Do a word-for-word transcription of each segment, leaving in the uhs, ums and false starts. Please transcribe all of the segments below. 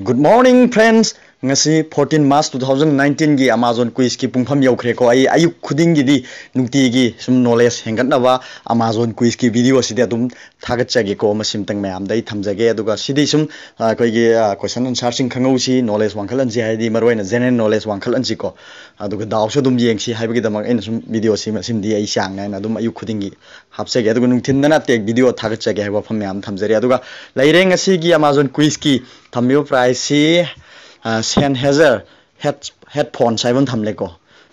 Good morning, friends. ꯉꯁꯤ fourteen March two thousand nineteen ꯒꯤ Amazon Quiz ꯀꯤ ꯄꯨꯡꯐꯝ ꯌꯧꯈ꯭ꯔꯦꯀꯣ꯫ ꯑꯩ ꯑꯌꯨꯛ ꯈꯨꯗꯤꯡꯒꯤꯗꯤ ꯅꯨꯡꯇꯤꯒꯤ ꯁꯨꯝ knowledge ꯍꯦꯟꯒꯠꯅꯕ Amazon Quiz ꯀꯤ video ꯑꯁꯤꯗꯤ ꯑꯗꯨꯝ ꯊꯥꯒꯠꯆꯒꯦꯀꯣ꯫ ꯃꯁꯤꯝꯇꯪ ꯃꯌꯥꯝꯗ ꯑꯩ ꯊꯝꯖꯒꯦ꯫ ꯑꯗꯨꯒ ꯁꯤꯗꯤ ꯁꯨꯝ, ꯑ, ꯑꯩꯈꯣꯏꯒꯤ, ꯑ, question answer ꯁꯤꯡ ꯈꯪꯍꯧꯁꯤ, knowledge ꯋꯥꯡꯈꯠꯍꯟꯁꯤ, ꯍꯥꯏꯗꯤ ꯃꯔꯨꯑꯣꯏꯅ general knowledge ꯋꯥꯡꯈꯠꯍꯟꯁꯤꯀꯣ꯫ ꯑꯗꯨꯒ ꯗꯥꯎꯁꯨ ꯑꯗꯨꯝ ꯌꯦꯡꯁꯤ ꯍꯥꯏꯕꯒꯤꯗꯃꯛ ꯑꯩꯅ ꯁꯨꯝ video ꯁꯤ, ꯃꯁꯤꯃꯗꯤ ꯑꯩ ꯆꯥꯡ ꯅꯥꯏꯅ ꯑꯗꯨꯝ ꯑꯌꯨꯛ ꯈꯨꯗꯤꯡꯒꯤ ꯍꯥꯞꯆꯒꯦ꯫ ꯑꯗꯨꯒ ꯅꯨꯡꯊꯤꯟꯗꯅ tech video ꯊꯥꯒꯠꯆꯒꯦ ꯍꯥꯏꯕ ꯋꯥꯐꯝ ꯃꯌꯥꯝ ꯊꯝꯖꯔꯤ꯫ ꯑꯗꯨꯒ ꯂꯩꯔꯦ ꯉꯁꯤꯒꯤ Amazon Quiz ꯀꯤ ꯊꯝꯃꯤꯕ prize ꯁꯤ, ꯑ, Sennheiser head, headphones ꯍꯥꯏꯕ ꯑꯃ ꯊꯝꯂꯦꯀꯣ꯫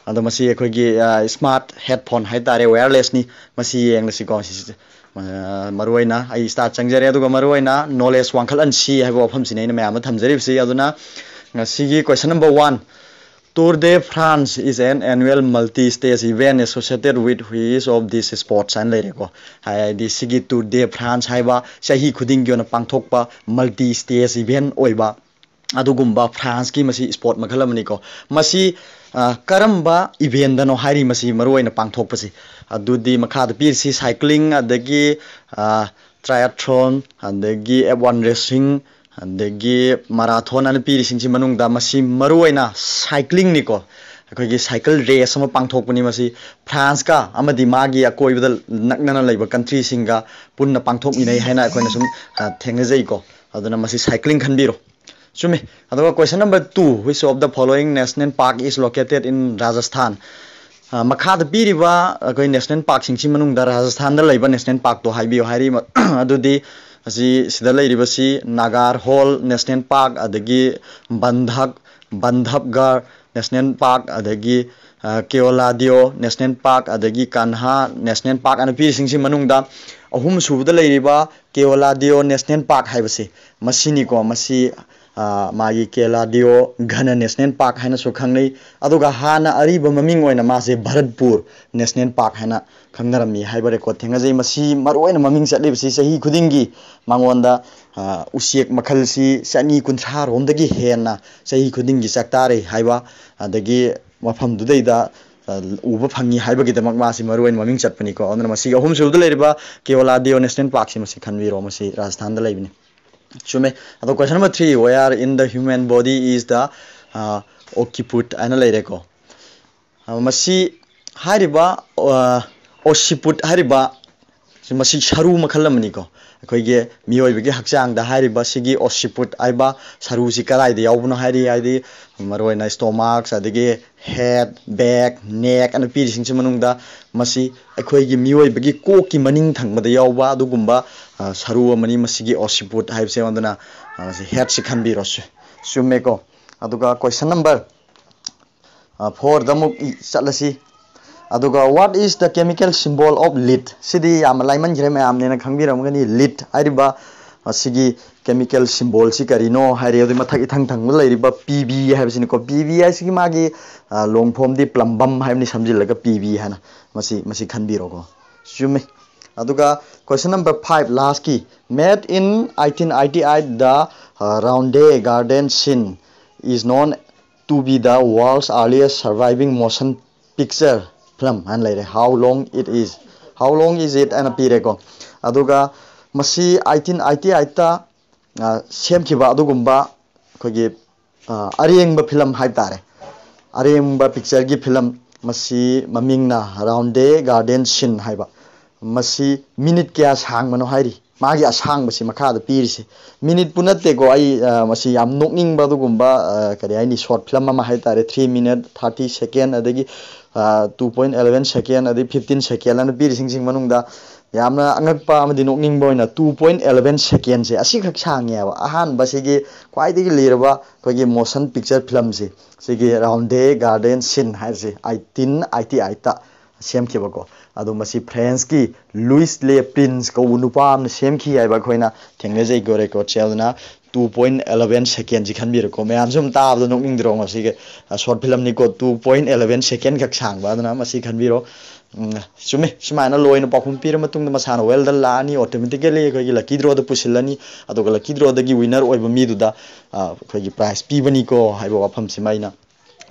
ꯑꯗꯣ ꯃꯁꯤ ꯑꯩꯈꯣꯏꯒꯤ, ꯑ, smart headphone ꯍꯥꯏꯇꯥꯔꯦ, wireless ꯅꯤ꯫ ꯃꯁꯤ ꯌꯦꯡꯂꯁꯤꯀꯣ꯫ ꯁꯤ, ꯑ, ꯃꯔꯨꯑꯣꯏꯅ ꯑꯩ start ꯆꯪꯖꯔꯦ꯫ ꯑꯗꯨꯒ ꯃꯔꯨꯑꯣꯏꯅ knowledge ꯋꯥꯡꯈꯠꯍꯟꯁꯤ ꯍꯥꯏꯕ ꯋꯥꯐꯝꯁꯤꯅꯤ ꯑꯩꯅ ꯃꯌꯥꯝꯗ ꯊꯝꯖꯔꯤꯕꯁꯤ꯫ ꯑꯗꯨꯅ ꯉꯁꯤꯒꯤ question number one, Tour de France is an annual multi-stage event associated with which of these sports ꯍꯥꯏꯅ ꯂꯩꯔꯦꯀꯣ꯫ ꯍꯥꯏꯗꯤ ꯁꯤꯒꯤ Tour de France ꯍꯥꯏꯕ ꯆꯍꯤ ꯈꯨꯗꯤꯡꯒꯤ ꯑꯣꯏꯅ ꯄꯥꯡꯊꯣꯛꯄ multi-stage event ꯑꯣꯏꯕ ꯑꯗꯨꯒꯨꯝꯕ France ꯀꯤ ꯃꯁꯤ sport ꯃꯈꯜ ꯑꯃꯅꯤꯀꯣ꯫ ꯃꯁꯤ, ꯑ, ꯀꯔꯝꯕ event ꯅꯣ ꯍꯥꯏꯔꯤ ꯃꯁꯤ ꯃꯔꯨꯑꯣꯏꯅ ꯄꯥꯡꯊꯣꯛꯄꯁꯤ? ꯑꯗꯨꯗꯤ ꯃꯈꯥꯗ ꯄꯤꯔꯤꯁꯤ cycling, ꯑꯗꯒꯤ, ꯑ, triathlon, ꯑꯗꯒꯤ F one racing, ꯑꯗꯒꯤ marathon ꯍꯥꯏꯅ ꯄꯤꯔꯤꯁꯤꯡꯁꯤ ꯃꯅꯨꯡꯗ ꯃꯁꯤ ꯃꯔꯨꯑꯣꯏꯅ cycling ꯅꯤꯀꯣ꯫ ꯑꯩꯈꯣꯏꯒꯤ cycle race ꯑꯃ ꯄꯥꯡꯊꯣꯛꯄꯅꯤ꯫ ꯃꯁꯤ France ꯀ ꯑꯃꯗꯤ ꯃꯥꯒꯤ ꯑꯀꯣꯏꯕꯗ ꯅꯛꯅꯅ ꯂꯩꯕ country ꯁꯤꯡꯒ ꯄꯨꯟꯅ ꯄꯥꯡꯊꯣꯛꯃꯤꯟꯅꯩ ꯍꯥꯏꯅ ꯑꯩꯈꯣꯏꯅ ꯁꯨꯝ, ꯑ, ꯊꯦꯡꯅꯖꯩꯀꯣ꯫ ꯑꯗꯨꯅ ꯃꯁꯤ cycling ꯈꯟꯕꯤꯔꯣ꯫ ꯆꯨꯝꯃꯤ꯫ ꯑꯗꯨꯒ question number two, which of the following national park is located in Rajasthan? ꯑ, ꯃꯈꯥꯗ ꯄꯤꯔꯤꯕ ꯑꯩꯈꯣꯏ national park ꯁꯤꯡꯁꯤ ꯃꯅꯨꯡꯗ ꯔꯥꯖꯁꯊꯥꯟꯗ ꯂꯩꯕ national park ꯇꯣ ꯍꯥꯏꯕꯤꯌꯨ ꯍꯥꯏꯔꯤ꯫ ꯑꯗꯨꯗꯤ ꯑꯁꯤ ꯁꯤꯗ ꯂꯩꯔꯤꯕꯁꯤ Nagarhole National Park, ꯑꯗꯒꯤ ꯕꯟꯙꯛ, ꯕꯟꯙꯞꯒꯔ National Park, ꯑꯗꯒꯤ, ꯑ, Keoladeo National Park, ꯑꯗꯒꯤ Kanha National Park ꯑꯅ ꯄꯤꯔꯤꯁꯤꯡꯁꯤ ꯃꯅꯨꯡꯗ ꯑꯍꯨꯝ ꯁꯨꯕꯗ ꯂꯩꯔꯤꯕ Keoladeo National Park ꯍꯥꯏꯕꯁꯤ ꯃꯁꯤꯅꯤꯀꯣ꯫ ꯃꯁꯤ, ꯑ, ꯃꯥꯒꯤ Keoladeo Ghana National Park ꯍꯥꯏꯅꯁꯨ ꯈꯪꯅꯩ꯫ ꯑꯗꯨꯒ ꯍꯥꯟꯅ ꯑꯔꯤꯕ ꯃꯃꯤꯡ ꯑꯣꯏꯅ ꯃꯥꯁꯦ Bharatpur National Park ꯍꯥꯏꯅ ꯈꯪꯅꯔꯝꯃꯤ ꯍꯥꯏꯕ record ꯊꯦꯡꯅꯖꯩ꯫ ꯃꯁꯤ ꯃꯔꯨꯑꯣꯏꯅ ꯃꯃꯤꯡ ꯆꯠꯂꯤꯕꯁꯤ ꯆꯍꯤ ꯈꯨꯗꯤꯡꯒꯤ ꯃꯉꯣꯟꯗ, ꯑ, ꯎꯆꯦꯛ ꯃꯈꯜꯁꯤ ꯆꯅꯤ ꯀꯨꯟꯊ꯭ꯔꯥ ꯔꯣꯝꯗꯒꯤ ꯍꯦꯟꯅ ꯆꯍꯤ ꯈꯨꯗꯤꯡꯒꯤ ꯆꯥꯛꯇꯥꯔꯩ ꯍꯥꯏꯕ, ꯑꯗꯒꯤ ꯃꯐꯝꯗꯨꯗꯩꯗ, ꯑ, ꯎꯕ ꯐꯪꯉꯤ ꯍꯥꯏꯕꯒꯤꯗꯃꯛ ꯃꯥꯁꯤ ꯃꯔꯨꯑꯣꯏꯅ ꯃꯃꯤꯡ ꯆꯠꯄꯅꯤꯀꯣ꯫ ꯑꯗꯨꯅ ꯃꯁꯤꯒꯤ ꯑꯍꯨꯝꯁꯨꯕꯗ ꯂꯩꯔꯤꯕ Keoladeo National Park ꯁꯤ ꯃꯁꯤ ꯈꯟꯕꯤꯔꯣ, ꯃꯁꯤ ꯔꯥꯖꯁꯊꯥꯟꯗ ꯂꯩꯕꯅꯤ꯫ ꯆꯨꯝꯃꯦ꯫ ꯑꯗꯣ question number three, where in the human body is the, uh, occiput ꯍꯥꯏꯅ ꯂꯩꯔꯦꯀꯣ꯫ ꯑ, ꯃꯁꯤ ꯍꯥꯏꯔꯤꯕ, ꯑ, occiput ꯍꯥꯏꯔꯤꯕ ꯁꯤ, ꯃꯁꯤ ꯁꯔꯨ ꯃꯈꯜ ꯑꯃꯅꯤꯀꯣ꯫ ꯑꯩꯈꯣꯏꯒꯤ ꯃꯤꯑꯣꯏꯕꯒꯤ ꯍꯛꯆꯥꯡꯗ ꯍꯥꯏꯔꯤꯕ ꯁꯤꯒꯤ occiput ꯍꯥꯏꯕ ꯁꯔꯨꯁꯤ ꯀꯗꯥꯏꯗ ꯌꯥꯎꯕꯅꯣ ꯍꯥꯏꯔꯤ, ꯍꯥꯏꯗꯤ ꯃꯔꯨꯑꯣꯏꯅ stomach, ꯑꯗꯒꯤ head, back, neck ꯑꯅ ꯄꯤꯔꯤꯁꯤꯡꯁꯤ ꯃꯅꯨꯡꯗ ꯃꯁꯤ ꯑꯩꯈꯣꯏꯒꯤ ꯃꯤꯑꯣꯏꯕꯒꯤ ꯀꯣꯛꯀꯤ ꯃꯅꯤꯡ ꯊꯪꯕꯗ ꯌꯥꯎꯕ ꯑꯗꯨꯒꯨꯝꯕ, ꯑ, ꯁꯔꯨ ꯑꯃꯅꯤ ꯃꯁꯤꯒꯤ occiput ꯍꯥꯏꯕꯁꯦ꯫ ꯑꯗꯨꯅ, ꯑ, ꯁꯤ headꯁꯤ ꯈꯟꯕꯤꯔꯣ꯫ ꯆꯨ-, ꯆꯨꯝꯃꯦꯀꯣ꯫ ꯑꯗꯨꯒ question number, ꯑ, fourꯗ ꯑꯃꯨꯛ ꯏ-, ꯆꯠꯂꯁꯤ꯫ ꯑꯗꯨꯒ what is the chemical symbol of lead? ꯁꯤꯗꯤ ꯌꯥꯝꯅ ꯂꯥꯏꯃꯟꯈ꯭ꯔꯦ, ꯃꯌꯥꯝꯅ ꯍꯦꯟꯅ ꯈꯪꯕꯤꯔꯝꯒꯅꯤ꯫ Lead ꯍꯥꯏꯔꯤꯕ ꯑꯁꯤꯒꯤ chemical symbolꯁꯤ ꯀꯔꯤꯅꯣ ꯍꯥꯏꯔꯦ, ꯑꯗꯨꯒꯤ ꯃꯊꯛ ꯏꯊꯪ ꯊꯪꯕ ꯂꯩꯔꯤꯕ P B ꯍꯥꯏꯕꯁꯤꯅꯤꯀꯣ꯫ P B ꯍꯥꯏꯁꯤꯒꯤ ꯃꯥꯒꯤ, ꯑ, long formꯗꯤ plumbum ꯍꯥꯏꯕꯅꯤ, ꯁꯝꯖꯤꯜꯂꯒ P B ꯍꯥꯏꯅ꯫ ꯃꯁꯤ, ꯃꯁꯤ ꯈꯟꯕꯤꯔꯣꯀꯣ꯫ ꯆꯨꯝꯃꯤ꯫ ꯑꯗꯨꯒ question number five, lastꯀꯤ, made in eighteen eighty-eight, the, uh, Roundhay Garden Scene is known to be the world's earliest surviving motion picture film ꯍꯥꯏꯅ ꯂꯩꯔꯦ꯫ How long it is, how long is it ꯍꯥꯏꯅ ꯄꯤꯔꯦꯀꯣ꯫ ꯑꯗꯨꯒ ꯃꯁꯤ eighteen eighty-eightꯇ, ꯑ, ꯁꯦꯝꯈꯤꯕ ꯑꯗꯨꯒꯨꯝꯕ ꯑꯩꯈꯣꯏꯒꯤ, ꯑ, ꯑꯔꯦꯡꯕ ꯐꯤꯂꯝ ꯍꯥꯏꯕ ꯇꯥꯔꯦ꯫ ꯑꯔꯦꯡꯕ pictureꯒꯤ ꯐꯤꯂꯝ, ꯃꯁꯤ ꯃꯃꯤꯡꯅ Roundhay Garden Scene ꯍꯥꯏꯕ꯫ ꯃꯁꯤ minute ꯀꯌꯥ ꯁꯥꯡꯕꯅꯣ ꯍꯥꯏꯔꯤ꯫ ꯃꯥꯒꯤ ꯑꯁꯥꯡꯕꯁꯤ ꯃꯈꯥꯗ ꯄꯤꯔꯤꯁꯦ꯫ Minuteꯄꯨ ꯅꯠꯇꯦꯀꯣ, ꯑꯩ, ꯑ, ꯃꯁꯤ ꯌꯥꯝ ꯅꯣꯛꯅꯤꯡꯕ ꯑꯗꯨꯒꯨꯝꯕ, ꯑ, ꯀꯔꯤ ꯍꯥꯏꯅꯤ, short film ꯑꯃ ꯍꯥꯏ ꯇꯥꯔꯦ꯫ Three minute thirty second, ꯑꯗꯒꯤ, ꯑ, two point eleven second, ꯑꯗꯒꯤ fifteen second ꯑꯅ ꯄꯤꯔꯤꯁꯤꯡꯁꯤ ꯃꯅꯨꯡꯗ ꯌꯥꯝꯅ ꯑꯉꯛꯄ ꯑꯃꯗꯤ ꯅꯣꯛꯅꯤꯡꯕ ꯑꯣꯏꯅ two point eleven secondꯁꯦ ꯑꯁꯤꯈꯛ ꯁꯥꯡꯉꯦꯕ꯫ ꯑꯍꯥꯟꯕꯁꯤꯒꯤ ꯈ꯭ꯋꯥꯏꯗꯒꯤ ꯂꯤꯔꯕ ꯑꯩꯈꯣꯏꯒꯤ motion picture filmꯁꯦ, ꯁꯤꯒꯤ Roundhay Garden Scene ꯍꯥꯏꯔꯤꯁꯦ eighteen eighty-eightꯇ ꯁꯦꯝꯈꯤꯕꯀꯣ꯫ ꯑꯗꯣ ꯃꯁꯤ Franceꯀꯤ Louis Le Prince ꯀꯧꯕ ꯅꯨꯄꯥ ꯑꯃꯅ ꯁꯦꯝꯈꯤ ꯍꯥꯏꯕ ꯑꯩꯈꯣꯏꯅ ꯊꯦꯡꯅꯖꯩꯀꯣ recordꯁꯦ꯫ ꯑꯗꯨꯅ two point eleven secondꯁꯤ ꯈꯟꯕꯤꯔꯣꯀꯣ꯫ ꯃꯌꯥꯝꯁꯨ ꯑꯗꯨꯝ ꯇꯥꯕꯗ ꯅꯣꯛꯅꯤꯡꯗ꯭ꯔꯣ? ꯃꯁꯤꯒꯤ, ꯑ, short filmꯅꯤꯀꯣ, two point eleven second ꯈꯛ ꯁꯥꯡꯕ꯫ ꯑꯗꯨꯅ ꯃꯁꯤ ꯈꯟꯕꯤꯔꯣ꯫ ꯎꯝ, ꯆꯨꯝꯃꯤ꯫ ꯁꯨꯃꯥꯏꯅ ꯂꯣꯏꯅ ꯄꯥꯎꯈꯨꯝ ꯄꯤꯔ ꯃꯇꯨꯡꯗ ꯃꯁꯥꯅ well done ꯂꯥꯛꯑꯅꯤ, automatically ꯑꯩꯈꯣꯏꯒꯤ lucky drawꯗ ꯄꯨꯁꯤꯜꯂꯅꯤ꯫ ꯑꯗꯨꯒ lucky drawꯗꯒꯤ winner ꯑꯣꯏꯕ ꯃꯤꯗꯨꯗ, ꯑ, ꯑꯩꯈꯣꯏꯒꯤ prize ꯄꯤꯕꯅꯤꯀꯣ ꯍꯥꯏꯕ ꯋꯥꯐꯝꯁꯤꯃ ꯑꯩꯅ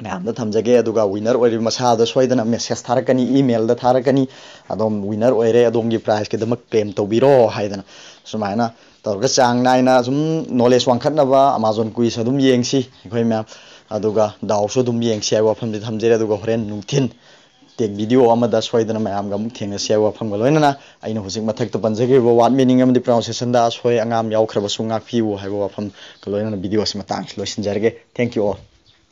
ꯃꯌꯥꯝꯗ ꯊꯝꯖꯒꯦ꯫ ꯑꯗꯨꯒ winner ꯑꯣꯏꯔꯤꯕ ꯃꯁꯥꯗ ꯁꯣꯏꯗꯅ message ꯊꯥꯔꯛꯀꯅꯤ, emailꯗ ꯊꯥꯔꯛꯀꯅꯤ, "ꯑꯗꯣꯝ winner ꯑꯣꯏꯔꯦ, ꯑꯗꯣꯝꯒꯤ prizeꯀꯤꯗꯃꯛ claim ꯇꯧꯕꯤꯔꯣ" ꯍꯥꯏꯗꯅ꯫ ꯁꯨꯃꯥꯏꯅ ꯇꯧꯔꯒ ꯆꯥꯡ ꯅꯥꯏꯅ ꯁꯨꯝ ꯅꯣꯂꯦꯖ ꯋꯥꯡꯈꯠꯅꯕ ꯑꯃꯥꯖꯣꯟ ꯀ꯭ꯋꯤꯖ ꯑꯗꯨꯝ ꯌꯦꯡꯁꯤ ꯑꯩꯈꯣꯏ ꯃꯌꯥꯝ, ꯑꯗꯨꯒ ꯗꯥꯎꯁꯨ ꯑꯗꯨꯝ ꯌꯦꯡꯁꯤ ꯍꯥꯏꯕ ꯋꯥꯐꯝꯁꯤ ꯊꯝꯖꯔꯦ꯫ ꯑꯗꯨꯒ ꯍꯣꯔꯦꯟ ꯅꯨꯡꯊꯤꯟ ꯇꯦꯛ ꯚꯤꯗꯤꯑꯣ ꯑꯃꯗ ꯁꯣꯏꯗꯅ ꯃꯌꯥꯝꯒ ꯑꯃꯨꯛ ꯊꯦꯡꯅꯁꯤ ꯍꯥꯏꯕ ꯋꯥꯐꯝꯒ ꯂꯣꯏꯅꯅ, ꯑꯩꯅ ꯍꯧꯖꯤꯛ ꯃꯊꯛꯇ ꯄꯟꯖꯈ꯭ꯔꯤꯕ ꯋꯥꯔꯗ ꯃꯤꯅꯤꯡ ꯑꯃꯗꯤ ꯄ꯭ꯔꯣꯅꯥꯎꯟꯁꯤꯌꯦꯁꯟꯗ ꯑꯁꯣꯏ ꯑꯉꯥꯝ ꯌꯥꯎꯈ꯭ꯔꯕꯁꯨ ꯉꯥꯛꯄꯤꯌꯨ ꯍꯥꯏꯕ ꯋꯥꯐꯝꯒ ꯂꯣꯏꯅꯅ ꯚꯤꯗꯤꯑꯣ ꯑꯁꯤ ꯃꯇꯥꯡꯁꯤ ꯂꯣꯏꯁꯤꯟꯖꯔꯒꯦ꯫ Thank you all꯫